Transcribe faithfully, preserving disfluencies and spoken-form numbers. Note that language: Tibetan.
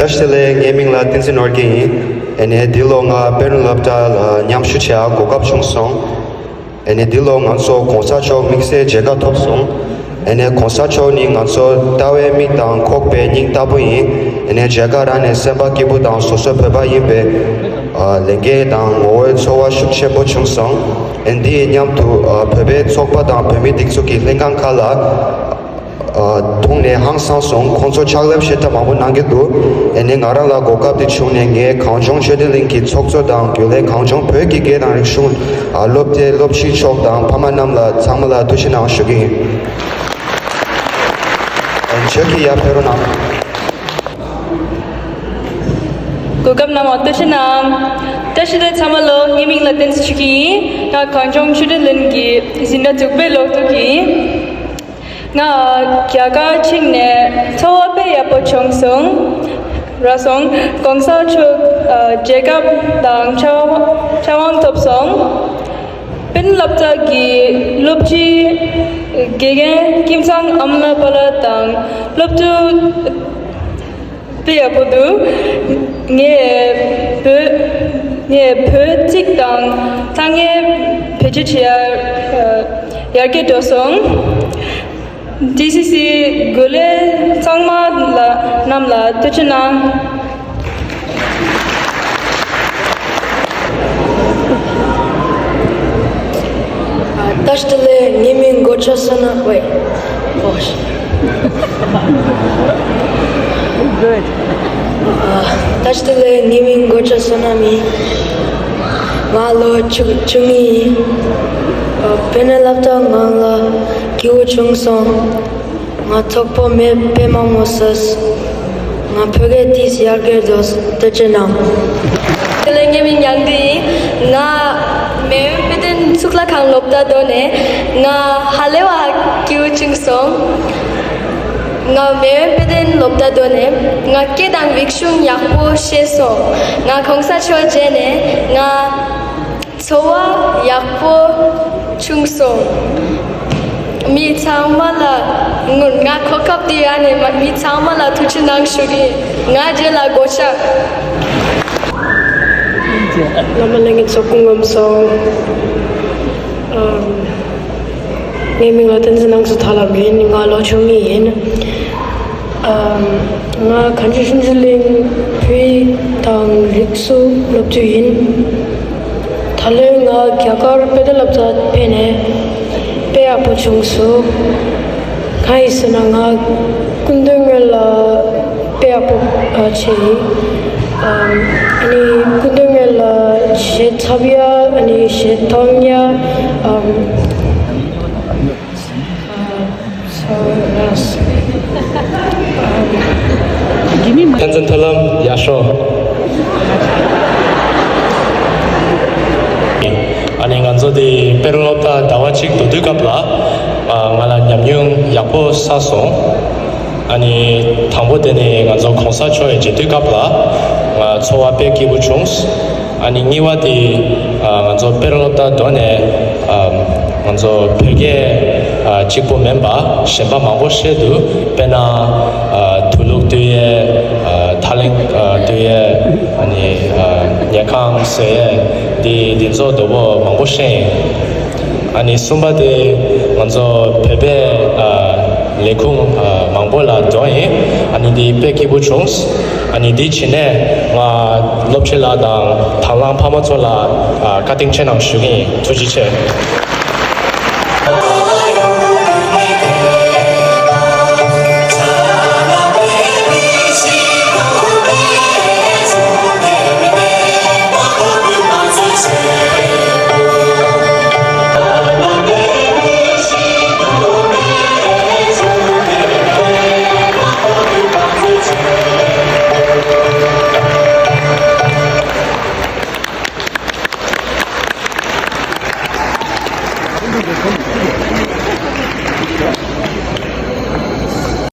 བཀྲ་ཤིས་བདེ་ལེགས། ངའི་མིང་ལ་བསྟན་འཛིན་ནོར་རྒྱས་ཡིན། ཨ་ནི་འདི་ལོ་ང་དཔལ་སློབ་གྲྭ་ལ་མཉམ་ཞུགས་བྱེད་ཡག་གོ་སྐབས་བྱུང་སོང་། ཨ་ནི་འདི་ལོ་ང་ཚོ་གོང་ས་མཆོག་དམིགས་བསལ་མཇལ་ཁ་ཐོབ་སོང་། ཨ་ནི་གོང་ས་མཆོག་ནི་ང་ཚོ་ལྟ་བའི་མིག་དང་ཁོག་པའི་སྙིང་ལྟ་བུ་ཡིན། ཨ་ནི་མཇལ་ཁ་རག་ནས་སེམས་པ་སྐྱིད་པོ་དང་སོ་སོ་བོད་པ་ཡིན་པའི་ཨ་ལས་འགན་དང་ངོ་བོའི་ཚོར་བ་ཤུགས་ཆེན་པོ་བྱུང་སོང་། ཨ་ནི་འདི་ཡི་མཉམ་དུ་ཨ་བོད་པའི་ཚོགས་པ་དང་བོད་མིའི་སྒྲིག་འཛུགས་ཀྱི་ལྷན་ཁང་ཁག་ལ་ཨ་ཐུག་ནས་ཧང་སངས་སོང་། ཁོང་ཚོ་ཕྱག་ལས་བྱེད་ཐབས་མང་པོ་གནང་གི་འདུག། ཨ་ནི་ང་རང་ལ་གོ་སྐབས་དེ་བྱུང་ནས་ངས་གངས་ལྗོངས་ཆོས་ལྡན་གླིང་གི་ཚོགས་གཙོ་དང་རྒྱུན་ལས་གངས་ལྗོངས་བོད་ཀྱི་སྐད་དང་རིག་གཞུང་ཨ་སློབ་སྡེ་སློབ་སྤྱི་མཆོག་དང་ཕ་མ་རྣམས་ལ་ཚང་མ་ལ་ཐུགས་རྗེ་གནང་ཞུ་གི་ཡིན། ཨ་ནི་ཁྱེད་ཀྱིས་ཡར་ཕེབས་རོགས་གནང་། གོ་སྐབས་གནང་བར་ཐུགས་རྗེ་གནང་། བཀྲ་ཤིས་བདེ་ལེགས་ཚང་མ་ལོ། ངའི་མིང་ལ་བསྟན་འཛིན་ཆོས་སྐྱིད་ཡིན། ང་གངས་ལྗོངས་ཆོས་ལྡན་གླིང་གི་འཛིན་གྲྭ་དྲུག་པའི་སློབ་ཕྲུག་ཡིན། ང་རྒྱ་གར་ཕྱིན་ནས་འཚོ་བ་དཔེ་ཡག་པོ་བྱུང་སོང་། རག་སོང་། གོང་ས་མཆོག་ཨ་མཇལ་ཁ་དང་ཕྱག་ཕྱག་དབང་ཐོབ་སོང་། དཔལ་སློབ་གྲྭ་གི་སློབ་སྤྱི་དགེ་རྒན་ཀུན་བཟང་ཨ་མ་ལགས་པཱ་ལགས་དང་སློབ་ཕྲུག་དཔེ་ཡག་པོ་འདུག། ངས་བོད་ངས་བོད་སྐད་དང་ཐ་སྙད་བེད་སྤྱོད་བྱེད་ཡག་ཡར་རྒྱས་འགྲོ་སོང་། ཌི་སི་སི་འགོ་ལས་ཚང་མ་ལ་རྣམས་ལ་ཐུགས་རྗེ་གནང་། བཀྲ་ཤིས་བདེ་ལེགས། ངའི་མིང་གོ་ཆ་བསོད་ནམས། ཝེ། ཨོ་ཤི། Good. བཀྲ་ཤིས་བདེ་ལེགས། ངའི་མིང་གོ་ཆ་བསོད་ནམས་ཡིན། ང་ལོ་བཅུ་བཅུ་གཉིས་ཡིན། དཔལ་ལྡན་སློབ་གྲྭ་ནང་ལ་སྐྱིད་པོ་བྱུང་སོང་། ང་གྲོགས་པོ་མེད་དཔེ་མང་པོ་བཟོས། ང་བོད་སྐད་ཏོག་ཙམ་ཡར་རྒྱས་འགྲོ། ཐུགས་རྗེ་གནང་། དེ་ལས་ངའི་མིང་ཉང་བདུད་ཡིན། ང་མེས་དབོན་དཔལ་ལྡན་གཙུག་ལག་ཁང་སློབ་གྲྭ་དོ་ནས་ང་ཧ་ལས་པ་སྐྱིད་པོ་བྱུང་སོང་། ང་མེས་དབོན་དཔལ་ལྡན་སློབ་གྲྭ་དོ་ནས་ང་སྐད་དང་རིག་གཞུང་ཡག་པོ་ཤེས་སོང་། ང་གོང་ས་མཆོག་མཇལ་ནས་ང་འཚོ་བ་ཡག་པོ་བྱུང་སོང་། མི་ཚང་མ་ལ་སྔོན་ང་གོ་སྐབས་དེ་ཡ་ནས་མ་མི་ཚང་མ་ལ་ཐུགས་རྗེ་གནང་ཞུ་གི་ཡིན། ང་རྗེས་ལ་སྒོ་ཕྱག། བླ་མ་ལྷན་རྒྱས་ཚོ་སྐུ་ཁམས་བཟང་། ཨམ། ངའི་མིང་ལ་བསྟན་འཛིན་ནང་སོ་ཐར་ལམ་ཡིན། ང་ལོ་བཅུ་གཉིས་ཡིན། ཨམ། ང་གངས་ལྗོངས་ཆོས་ལྡན་གླིང་བོད་ཡིག་དང་རིག་གསུམ་སློབ་ཕྲུག་ཡིན། ད་ལོ་ང་རྒྱ་གར་དཔལ་ལྡན་སློབ་གྲྭ་ཕེབས་ནས་དཔེ་ཡག་པོ་བྱུང་སོང་། གང་ཡིན་ཟེར་ན་ང་སྐུ་མདུན་སྔོན་ལ་དཔེ་ཡག་པོ་ཨ་བྱས་ཡིན། ཨམ། ཨ་ནི་སྐུ་མདུན་སྔོན་ལ་གཞས་འཁྲབ་ཡ། ཨ་ནི་གཞས་གཏོང་ཡ། ཨམ། བསྟན་འཛིན་ཐར་ལམ་ཡར་ཤོག། ཨ་ནི་ང་ཚོ་དེ་དཔལ་སློབ་གྲྭ་ཟླ་བ་གཅིག་འགྲོ་དུས་སྐབས་ལ་ང་ལ་ཉམས་མྱོང་ཡག་པོ་བསགས་སོང་། ཨ་ནི་དང་པོ་དེ་ནི་ང་ཚོ་གོང་ས་མཆོག་ཡར་མཇལ་དུས་སྐབས་ལ་ང་འཚོ་བ་དཔེ་སྐྱིད་པོ་བྱུང་། ཨ་ནི་གཉིས་པ་དེ་ཨ་ང་ཚོ་དཔལ་སློབ་གྲྭ་དོ་ནས་ཨ་ང་ཚོ་བོད་སྐད་ཨ་གཅིག་པོ་མིན་པ་གཞན་པ་མང་པོ་བཤད་འདུག། དཔེར་ན་ཨ་དུག་ལོག་བཏུལ་ཡས། ཨ་ཐག་ལེན་ཨ་བཏུལ་ཡས། ཨ་ནི་ཨ་ཉལ་ཁང་བཟོ་ཡས། དེ་དེ་ཚོ་དོ་པོ་མང་པོ་བཤད་ཡིན། ཨ་ནི་གསུམ་པ་དེ་ང་ཚོ་བོད་པའི་ཨ་ལས་ཁུངས་ཨ་མང་པོ་ལ་འགྲོ་ཡིན། ཨ་ནི་འདི་དཔེ་སྐྱིད་པོ་བྱུང་། ཨ་ནི་འདི་བྱས་ནས་ང་སློབ་སྤྱི་ལགས་དང་དང་བླངས་ཕ་མ་ཚོ་ལ་ཨ་བཀའ་དྲིན་ཆེ་གནང་ཞུ་གི་ཡིན། ཐུགས་རྗེ་ཆེ།